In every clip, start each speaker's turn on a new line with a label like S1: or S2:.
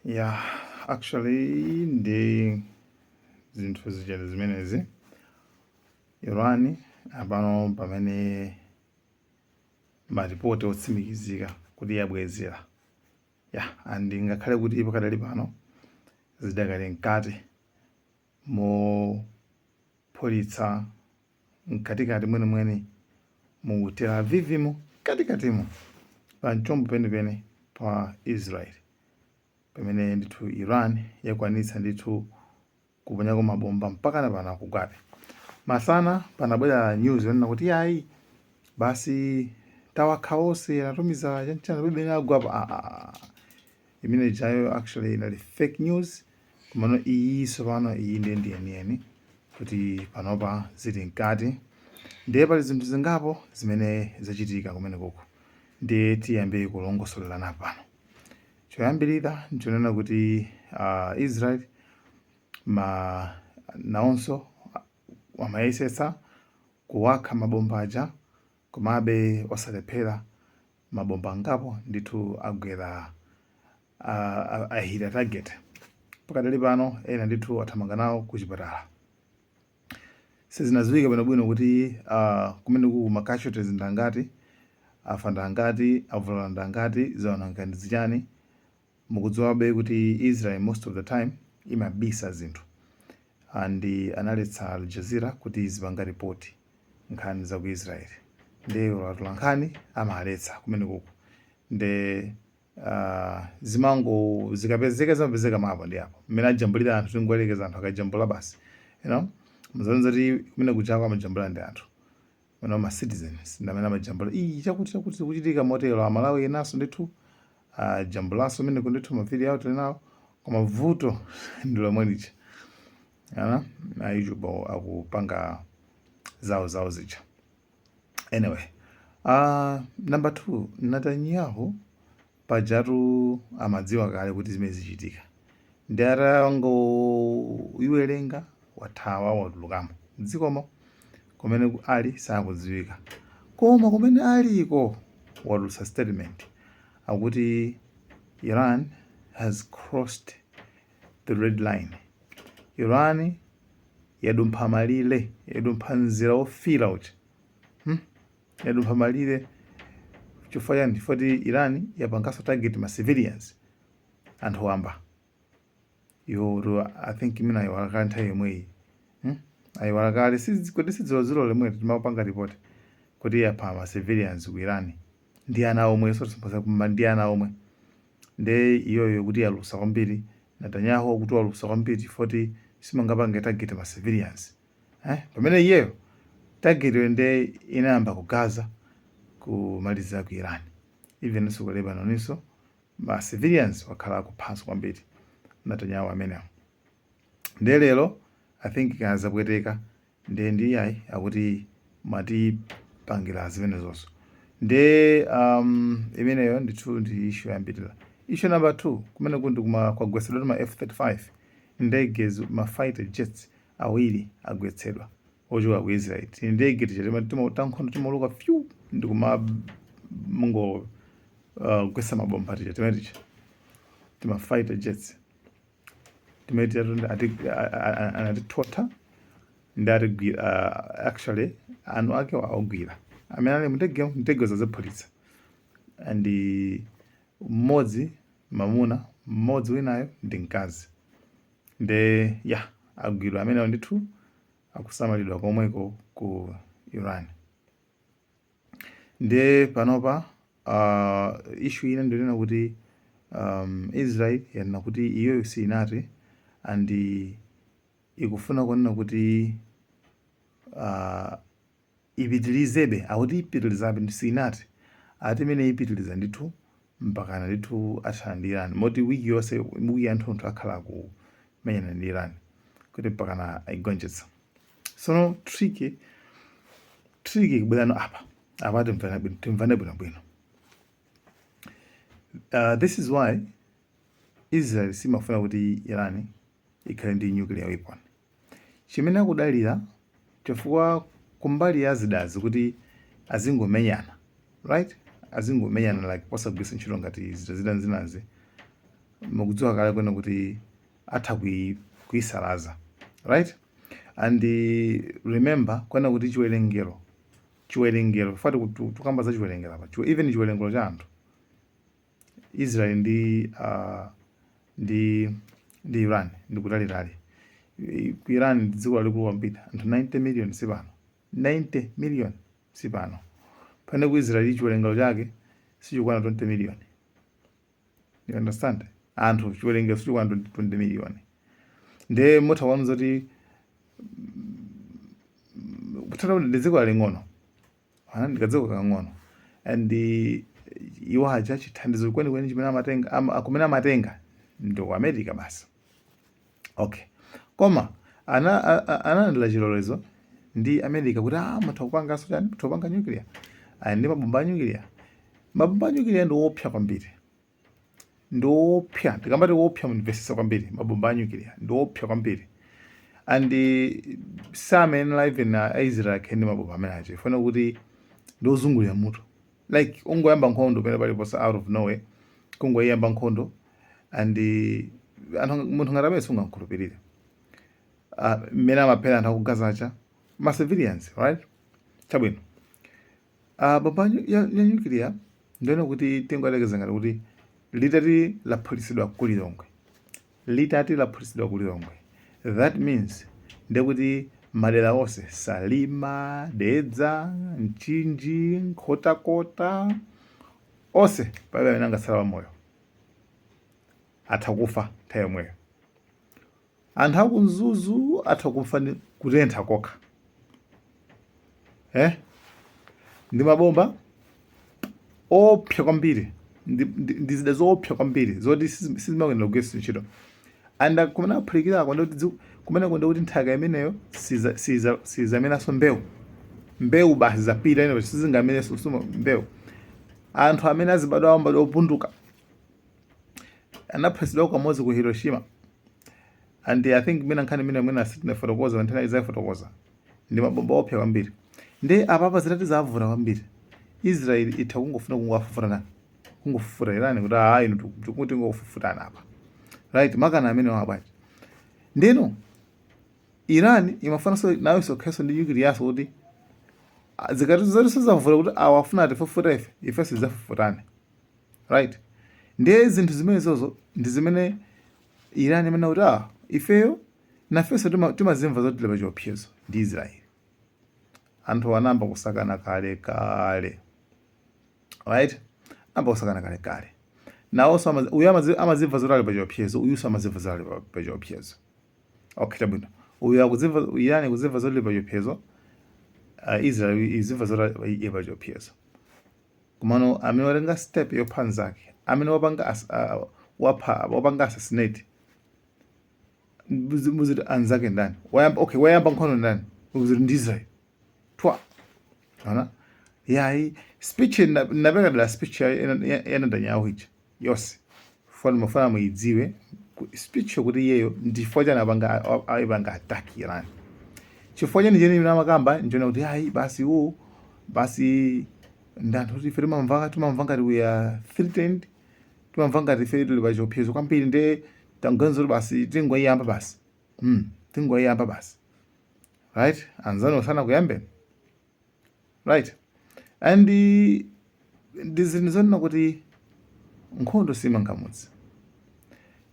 S1: Yeah, actually ndi zinthu zichete zimenezi. Iran apano pamene maripoti otsimikizika kuti yabwezera, yeah, and ngakhale kuti pakadali pano zidakali mkati mophulitsa mkatikati mwenemwene mu Tel Aviv mu katikatimo, pa mchombo penipeni pa Israel, pamene ndithu Iran yakwanitsa ndithu kuponyako mabomba mpaka pano akugwabe. Masana panabwera news yonena kuti yayi, basi tawakha onse, anatumiza chanchana pamene agwapa. Ah, ah, ah. Imene jayo actually inali fake news. Komano iyinso pano, iyi ndiye ndi yeniyeni kuti panopa zili mkati. Ndiye pali zinthu zingapo zimene zachitika kumene koko, ndiye tiyambe kulongosolerana pano. Choyambirira nchonena kuti Israel ma nawonso amayesetsa kuwakha mabomba aja, komabe osalephera. Mabomba angapo ndithu agwera, ahita target. Pakadali pano ena ndithu athamanga nawo ku chipatala. Sizinadziwike bwinobwino kuti kumene kuku ma casualties ndangati, afa ndangati, avulala ndangati, zaonongeka ndi zichani. Mukudziwabe kuti Israel most of the time imabisa zinthu, and analetsa Al Jazeera kuti izipanga ripoti nkhani za ku Israel. Ndiye atola nkhani amaletsa kumene kuku, nde zimango zikapezeka zimapezeka mapo ndi apo mmene ajambulira anthu. Tingoyerekeza anthu akajambula basi, muzanza kuti kumene kuchako amajambula ndi anthu mene ma citizens ndi amene amajambula iyi chakuti chakuti zikuchitika motero. Amalawi enanso ndithu ajambulanso meneko ndithu, mavidiyo awo tili nawo, koma vuto ndi lomwe lija ana na YouTube akupanga zawo zawo zija. Anyway, number two, Netanyahu pajatu amadziwa kale kuti zimene zichitika, ndi atangoiwerenga wathawa, watulukamo mdzikomo. Kumene ali sakudziwika, koma kumene aliko watulutsa statement akuti Iran has crossed the red line. Iran yadumpha malire, yadumpha mzera wofira uja, Yadumpha malire chifukwa chani? Chifukwa kuti Iran yapanganso target ma civilians, anthu wamba. Iwo I think imene ayiwala kale nthawi yomweyi, Ayiwala kale. Kuti sidzilozilo limwe timapanga report kuti yapha ma civilians ku Iran ndi ana omwe, so ndi ana omwe. Nde iyoyo kuti yalusa kwambiri. Netanyahu akuti walusa kwambiri chifukwa simangapange target ma civilians, eh? Pamene iyeyo target yo nde inayamba ku Gaza, kumalizira ku Iran, even ku Lebanon ma civilians wakhala akuphanso kwambiri Netanyahu amenewo. Nde lero I think kazapweteka, nde ndi ayi akuti mwatipangira zimenezonso. Nde imeneyo ndithu ndi issue yambirira. Issue number two, kumene kundi kuma kwagwetsedwa ma F-35 ndege, ma fighter jets awiri agwetsedwa ochoka ku Israel. Tini ndege tija tankhondo timauluka fyu ndikuma mungo gwetsa mabomba tija, timene tija tima fighter jets timene tija anatithotha ndi atigwira. Actually anu ake awagwira amene ali mndege, ndege zaziphulitsa, and mmodzi mamuna mmodzi, winayo ndi mkazi. Nde ya agwidwa amenewo ndithu, akusamalidwa komweko ku Iran. Nde panopa issue ina ndinena kuti Israel yanena kuti iyoyo sinati and ikufuna kunena kuti ipitirizebe. Akuti ipitirizabe ndi sinati, ati imene ipitiriza ndithu mpakana ndithu athana ndi Iran, moti wiki yonse, wiki yanthunthu akhala kumenyana ndi Iran kuti mpakana ayigonjetsa. Sono trick ikubwerano apa. Apa timvane bwinobwino. This is why Israel simafuna kuti Iran ikhale ndi nuclear weapon chimene akudalira, chifukwa kumbali ya zidazi kuti azingomenyana, right, azingomenyana like posagwiritsa ntchito ngati zida zina zinazi. Mukudziwa kale kwene kuti atha kuyisalaza, right? And remember kwena kuti chiwerengero fati tukamba za chiwerengero apa, even chiwerengero cha anthu, Israel ndi Iran ndi kutalitali. Ku Iran ndi dziko lalikulu kwambiri, anthu 90 million sipano, 90 million sipano, pamene ku Israel chiwerengero chake sichikwana 20 million. You understand? Anthu chiwerengero sichikwana 20 million. Ndiye mutha kuona zoti kuthatha kuti ndi dziko laling'ono. Ah, ndikadziko kakang'ono, and iwo aja chithandizo kwenikweni chimene amatenga kumene amatenga ndi ku America basi. Okay, koma analandira chilolezo ndi America kuti mutha kupanganso chani, mutha kupanga nuclear. Ali ndi mabomba a nuclear. Mabomba a nuclear ndi woopsa kwambiri, ndi woopsa. Ndikamati woopsa, mundimvetsetse kwambiri. Mabomba a nuclear ndi woopsa kwambiri and samenera even a Israel akhale ndi mabomba amene aja, ifuna kuti ndi ozungulira mutu, like ungoyamba nkhondo pene paliponse, out of nowhere, kungoyamba nkhondo, and anthu, munthu ngati amene sungamkhulupirire. Mmene amaphera anthu aku Gaza, ma civilians, right? Chabwino, bomba ya nuclear, ndione kuti tingoyerekeza ngati kuti litati laphulitsidwa ku Lilongwe, litati laphulitsidwa ku Lilongwe, that means ndekuti madera onse, Salima, Dedza, Mchinji, Nkhotakota, onse palibe amene angatsala pamoyo, atha kufa nthawi yomweyo. Anthu aku Mzuzu atha kufa ndi kutentha kokha, eh? Ndi mabomba opsa kwambiri, ndi zida zoopsa kwambiri zoti sizimayenera kugwiritsa ntchito. And kumene aphulikirako ndikuti kumeneko ndikuti nthaka imeneyo sizamenanso mbewu, mbewu basi zapita ino, sizingamenenso mbewu. Anthu amene azibadwa ambadwa opunduka. Anaphunzitsidwa kamodzi ku Hiroshima, and I think mwina nkhani imene mwina sitinafotokoza, nthena izayifotokoza. Ndi mabomba opsa kwambiri. Ndi apapa zitati zavuta kwambiri, Israel itha kungofuna kungowafufutana, kungofufuta Iran kuti aa, inu tikuti ngofufutana apa, right? Makana amene wabwaji. Ndeno Iran imafunanso nawonso khaso ndi nuclear, kuti zikati zoti sizavuta kuti awa afuna atifufuta ife, ife sidzafufutane, right? Ndiye zinthu zimene zozo ndi zimene Iran imene kuti ifeyo nafenso timazimva zoti tili pa chiopsezo ndi Israel. Anthu anayamba kusakana kale kale, right? Anayamba kusakana kale kale. Nawonso uyu amazimva zoti ali pa chiopsezo, uyunso amazimva zoti ali pa chiopsezo. Okay, chabwino, uyu akuzimva, Iran ikuzimva zoti ali pa chiopsezo, Israel izimva zoti ali pa chiopsezo. Komano amene watenga step yopha nzake, amene wapanga wapha, wapanga assassinate muziti anzake ndani? Wayamba, okay, wayamba nkhondo ndani? Muziti ndi Israel. Twa ona yayi speech napeka dala speech ya Netanyahu ija yonse, funa mafuna muidziwe speech yokuti iyeyo ndi chifukwa chani apanga ayipanga attack Iran. Chifukwa chani chene imene amakamba nchona kuti ayi basi, uwu basi ndi anthu kuti ife timamva ngati we are threatened, timamva ngati ife tili pa chiopsezo kwambiri, nde tanganiza kuti basi tingoyiyamba basi, tingoyiyamba basi, right? Anzanu sana kuyambeni, right? And ndi zinthu zonena kuti nkhondo simanga mudzi.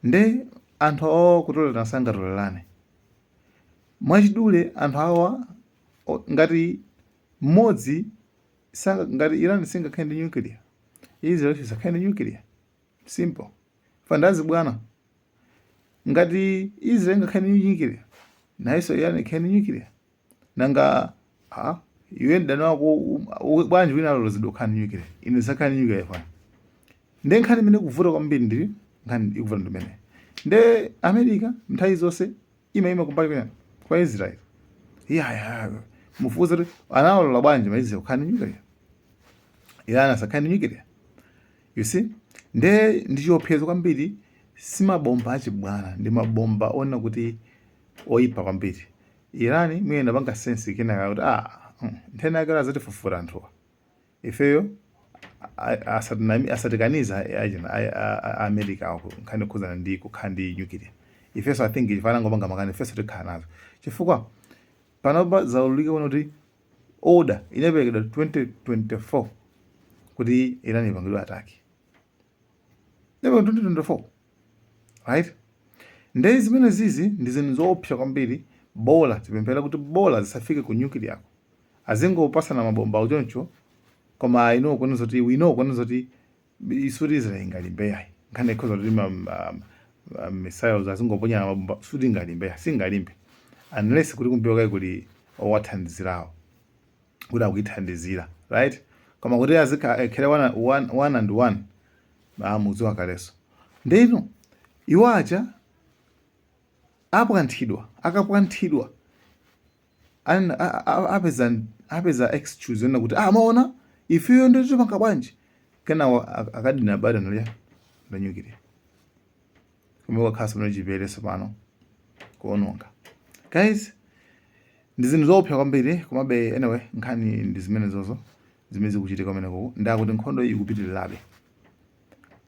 S1: Nde anthu awa kutolerana sangatolerane. Mwachidule, anthu awa ngati mmodzi ngati Iran singakhale ndi nuclear, Israel sisakhale ndi nuclear. Simple. Fandazi bwana, ngati Israel ingakhale ndi nuclear, nayonso Iran ikhale ndi nuclear. Nanga iwe mdani wako bwanji wina alolezedwa kukhala ndi nuclear, ine sakhale ndi nuclear fana? Nde nkhani imene ikuvuta kwambiri, ndi nkhani ikuvuta ndimene nde America nthawi zonse imayima kumbali kwa Israel. Iya, mufuza kuti anawalola bwanji ma Israel kukhala ndi nuclear, Iran asakhale ndi nuclear? You see? Nde ndi chiopsezo kwambiri. Si mabomba achibwana, ndi mabomba ona kuti oyipa kwambiri. Iran mwina panga sense kenaka kuti nthena yake azatifufuta anthuwa ifeyo. Asatikaniza achina a America ako nkhani yokhuzana ndi kukhala ndi nuclear. Ifenso, I think, chifana ngopanga makani, ifenso tikhala nazo, chifukwa panopa zaululika kuno kuti order inaperekedwa 2024 kuti Iran ipangidwe attack. Inaperekedwa 2024, right? Nde zimene zizi ndi zinthu zoopsa kwambiri. Bola tipemphera kuti bola zisafike ku nuclear, azingopasana mabomba uchoncho. Koma I know kuona zoti, we know kuona zoti isuti Israel ingalimbe yayi. Nkhani ikhoza kuti ma missiles azingoponya mabomba, suti ingalimbe yayi, singalimbe unless kuti kumbuyo kai kuli owathandizirawo kuti akuyithandizira, right? Koma kuti azikhala one, one, one and one, mudziwa kaleso. Ndeno iwo aja apwanthidwa, akapwanthidwa apeza excuse yona kuti, "Ah, maona ifeyo ndi tipanga bwanji?" Kenawo akadina button lya la nuclear, kumene kwakhala pano chipereso pano kuononga. Guys, ndi zinthu zoopsa kwambiri. Komabe anyway, nkhani ndi zimene zozo zimene zikuchitika kumeneko. Ndakuti nkhondo iyi ikupitirirabe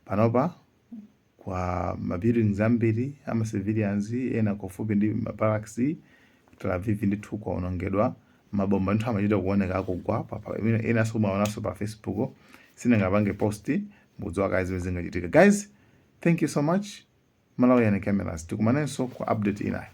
S1: panopa kwa ma buildings ambiri ama civilians ena kufupi ndi ma barracks ku Tel Aviv ndithu kwaonongedwa. Mabomba ndithu amachita kuoneka akugwa enanso mumaonanso pa Facebook. Sindingapange post, mukudziwa kale zimene zingachitika. Guys, thank you so much. Malawian Cameras, tikumanenso ku update inayo.